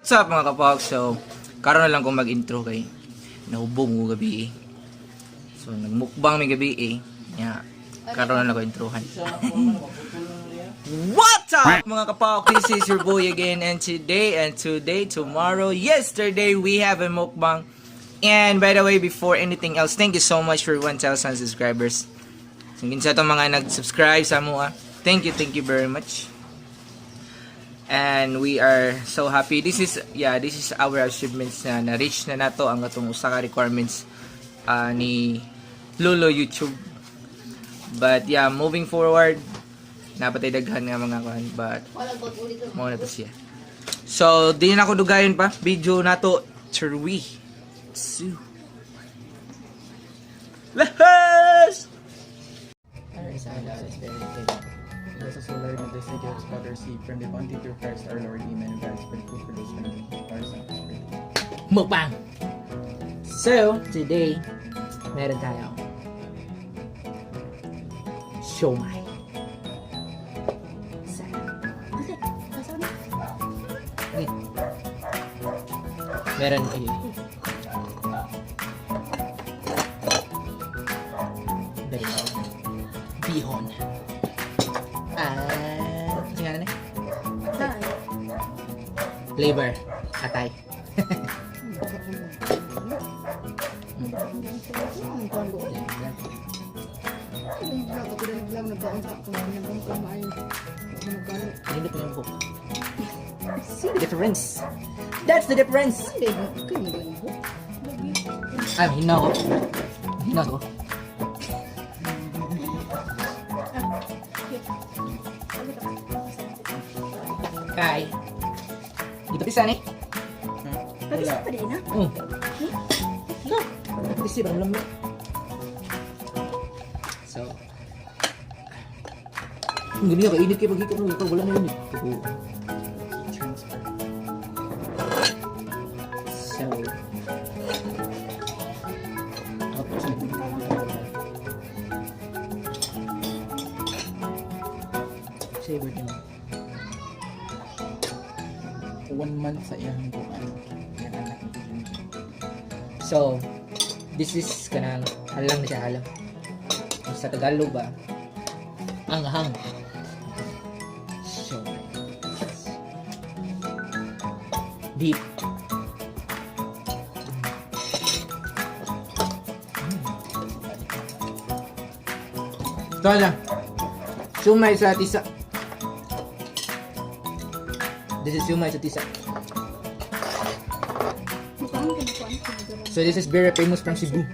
What's up, mga kapok? So, karon na lang ko mag-intro kay nahubog mo gabi eh. So, nagmukbang may gabi eh. Ya, karon na lang ko introhan. What's up, mga kapok? This is your boy again, and today, tomorrow, yesterday, we have a mukbang. And by the way, before anything else, thank you so much for 1,000 subscribers. So, kinsa itong mga nag-subscribe sa amoa. Thank you very much. And we are so happy. This is our achievements na na-reach na nato ang atong usa ka requirements ni Lolo YouTube. But yeah, moving forward, napatay daghan nga mga kuan, but mao na to siya. So, di na ako dugayon pa. Video nato 3 2 Lahas! Bless us, O Lord, and this thy gift, God receive from the bounty through Christ our Lord. Amen. Godspeed food for those when our Son. Mukbang! So, today, meron tayo siomai. Okay. Meron eh. Meron tayo. Bihon. Ah, ano nga na eh? Flavor. Atay. Nindot mo yung buhok. See the difference? That's the difference! Ay, hina ko. Hina ko. Kay. Dito pisan eh. Wala. Oh. No. Kasi parang lamig. So, ang ganyan ka, init kayo pag-hikap mo. Ikaw, wala na init. Transfer. So, tapos, favorite niyo? One month sa iyang buwan. Yan anak ni Jun. So, this is kanang halang na siya, halang. Sa Tagalog ba? Anghang. So, deep. Ito na. Siomai sa Tisa. This is siomai sa Tisa. So this is very famous from Cebu.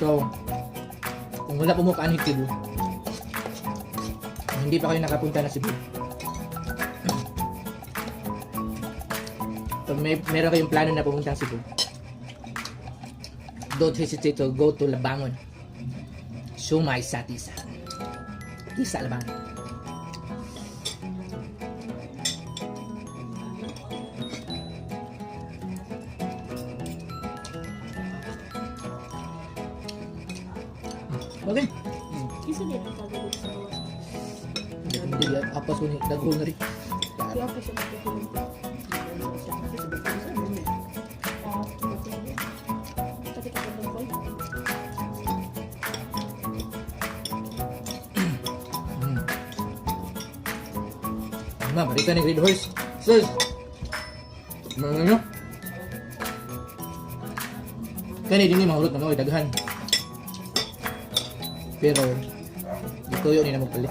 So, kung wala po mo kaanhig Cebu, hindi pa kayo nakapunta na Cebu, pag meron kayong plano na pumunta ng Cebu, don't hesitate to go to Labangon. Siomai sa Tisa. Tisa, Labangon. Okay. Isa din ang tawag dito sa gawas. Hindi, apas ko ni daghol na rin. Kaya pa siya magkukulit. Ah, pati ka ba boy? Ma, balikan ni Green Horse. Sus! Mga ano? Kani din ni mahurot na mo, daghan. Pero, ituyo ni na magpalit.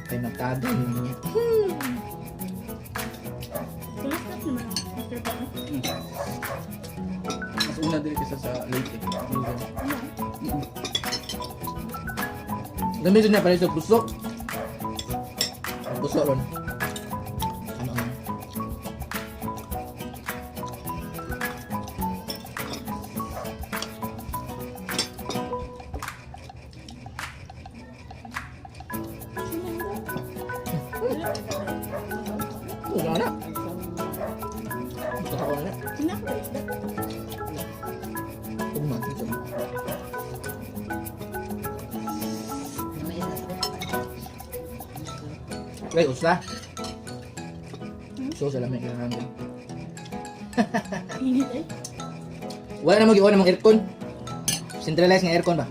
Kay magtagay ni niya. Kulas na naman ang Mr. Bano. Mas una din kaysa sa Leyte. Ano? Gamitin na pala sa puso. Puso ron. Ano ano? Nakaon na. Sinako ba isda? Ugma, ito. May isa sa Ay, usla. So, salamat kay hangin. Init eh. Wala na mag-iwan ng aircon. Centralized nga aircon ba?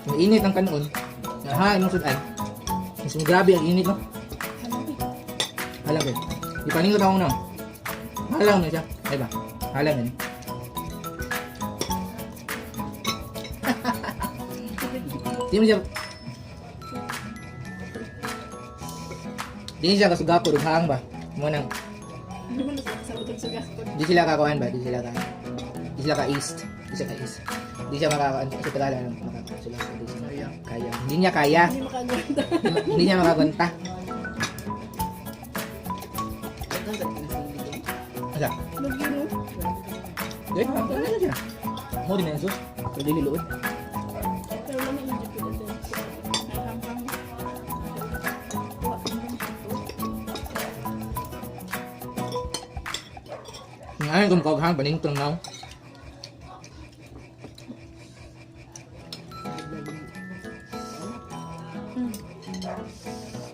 Ang init ang kanon. Aha, imong sudan. Mas grabe ang init, no? Halang eh. Halang ba? Di paningot ako na. Halang na siya. Ay ba? Halang na ni. Di mo siya. Di siya kasugako dughang ba? Mo nang Hindi mo nasabot ang sugas ko. di sila kakuan ba? Di sila ka east. Di sila ka east. Di siya makakuan sa Tagalog, ano makakuan sila sa di siya Kaya. kaya. Hindi niya kaya. Hindi makaganda. Hindi niya makakunta. Asa? Lagi no? Di, wala na siya. Mo din na sus. Pero dili luod. Pero lang may inject ko dito. Ay, hanggang. Wa, hanggang ito. Ang ayaw kong kaughang paningtong now.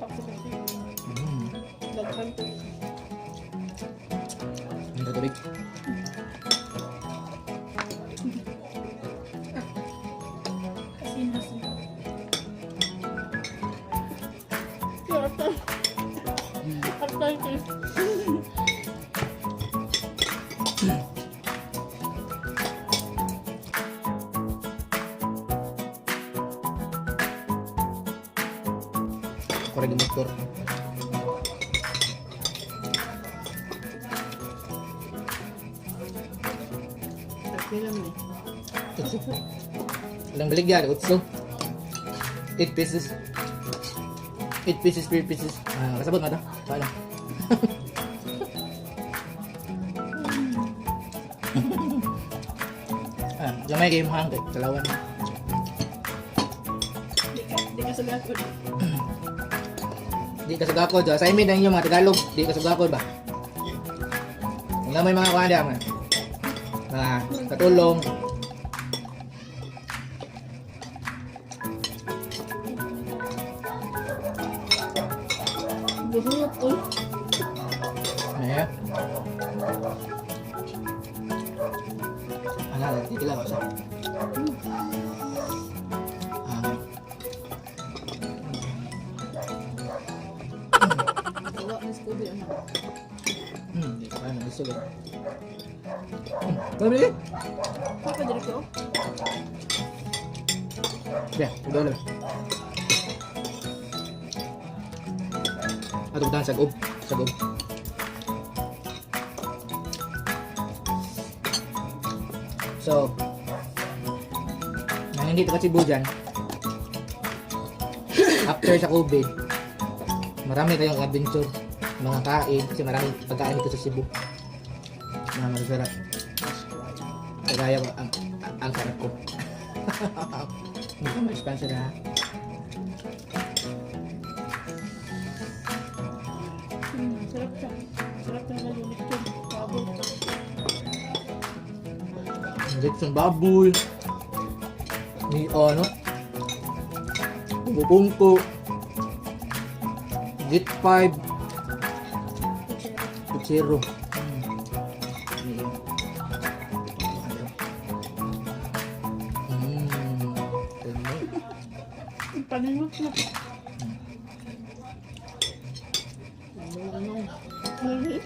Pakso kasi. Daghan to. Ang tubig. Kasi nasa. Kaya ata. Ata ito. Ako rin motor. Pila mo eh. Walang baligya, utso. 8 pieces. 8 pieces, 3 pieces. Ah, kasabot nga ta. Paano? Ah, gamay kayo mo hangkay. Kalawan. Di ka sugakod. Di kasugakod. So, assignment na inyo mga Tagalog. Di kasugakod ba? Kung na may mga kuha mga, mga katulong. Buhot oy. Ayan. Ano, titila ko siya. Ah, Gawa ng Scooby ano. Di ko ano, gusto ko. Kaya bili? Papa diri ko. Ya, udah lah. Ato butang sagob, sagob. So, nang hindi to kasi dyan, after sa COVID, marami tayong adventure, mga kain, kasi maraming pagkain dito sa Cebu. Mga masasarap. Kagaya ko, ang sarap ko. Hindi ko ma-sponsor ha. Sarap siya. Sarap talaga yung lechon. Baboy. Lechon baboy. Ni ano? Pungko. Git 5. Kutsero. Kutsero. Ni. Ganun. Ang paningot na. Ano? Ano?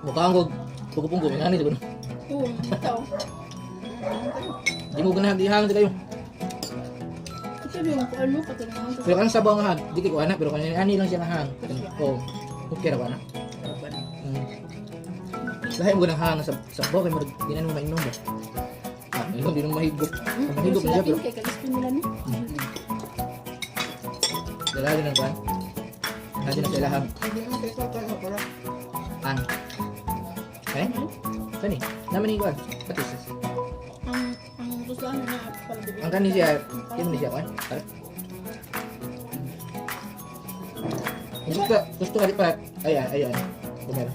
Mukha ang kog pungko-pungko ngani siguro. Oo, ito. Di mo ganahan dihang di kayo. Ito yung kung ano, katulungan ko. Pero kanang sabaw nga hang, di kay ko anak pero kanang ani lang siya nga hang. Oh, okay ra ba na? Lahi mo ganang hang sa sabaw kay murag di na mo mainom ba. Ah, mainom di na mo mahigop. Ang mahigop Sila na siya pero kay kalispin nila ni. dala din ang kuan. Dala din ang sa ilahang. Hindi naman kayo sa para. Ang. Eh? Kani? Naman ni kuan. Patis. Ang Gusto na pala. Ang kani siya, yun ni siya kuan. Tara. Gusto ka di pa. Ay ay ay. Kumero.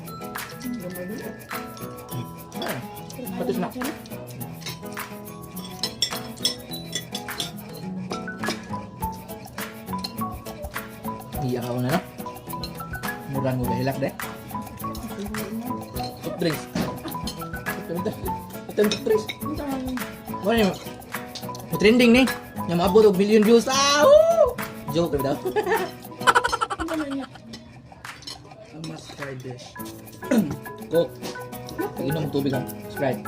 Ah, patis na. Iya ka na no. Murang mo hilak de. Soft drinks. Soft drinks. Mo ni mo trending ni. Nga maabot og million views. Ah! Woo! Joke ra daw. A must try dish. Coke. Pag-inom tubig ha. Sprite.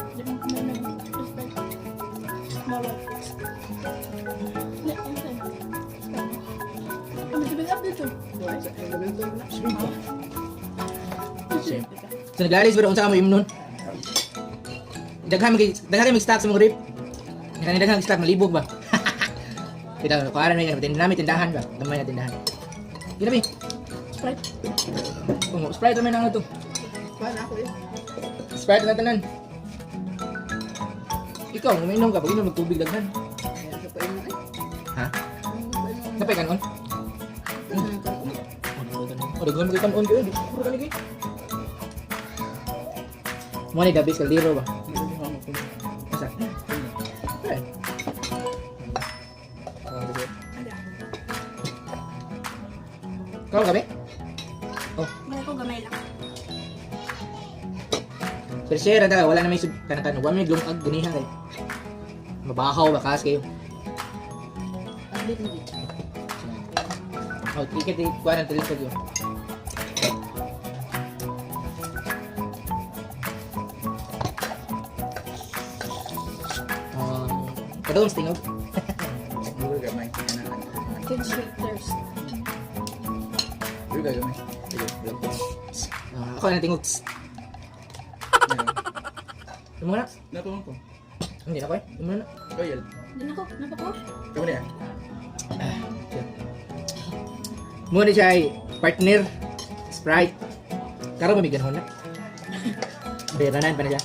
So naglalis pero unsa ka mo imnon? Daghan kay mag-stock sa mga rip. Daghan daghan stock malibog ba. Kita ko aran may tindahan namin tindahan ba. Gamay na tindahan. Ginabi. Sprite. Kung Sprite man ang to. Kuha na ako eh. Sprite na tanan. Ikaw, umiinom ka, pag inom ng tubig daghan. Kaya sa pain na eh. Ha? Ang pain na. Napay kanon? Oh, daghan mo kay kanon kayo. Puro kani kay. Mo ni Dabis kaldero ba? Asa? Pre. Oh, dito. Kau gabi? Oh, Wala ko gamay lang. pero share na wala na may sub kanang kanang wala may glungag ganiha kay. Mabahaw ba kas kayo? Update mo dito. Oh, ticket eh, kuha ng tulis yun. Kadong stingog. Mura gamay. Kanakan. Kids with thirst. Mura gamay. Sige, wala ko. Ah, ako na tingog. Imo na. Nakuha ko. Hindi na ko eh. Imo na. Royal. Din ako, napako. Kamu na yan. Mo ni siya ay partner Sprite. Karon mamigan na. Beranan pa na siya.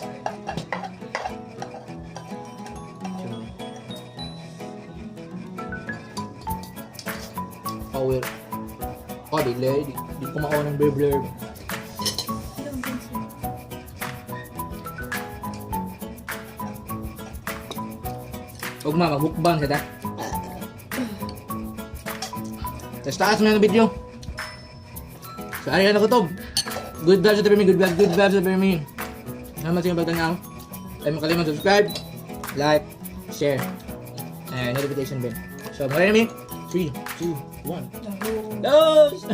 Power. Oh, di di, di ko makuha ng blur blur. Hindi ang pencil. Huwag ma, magbukbang sa ta. Tapos taas mo yung video. So, ano na kutob. Good vibes sa permi, good vibes, good vibes sa permi. Salamat sa inyong pagtanaw. Ay makalimang subscribe, like, share, and notification bell. So, muna namin. 3, 2, 1. Daho. Dos!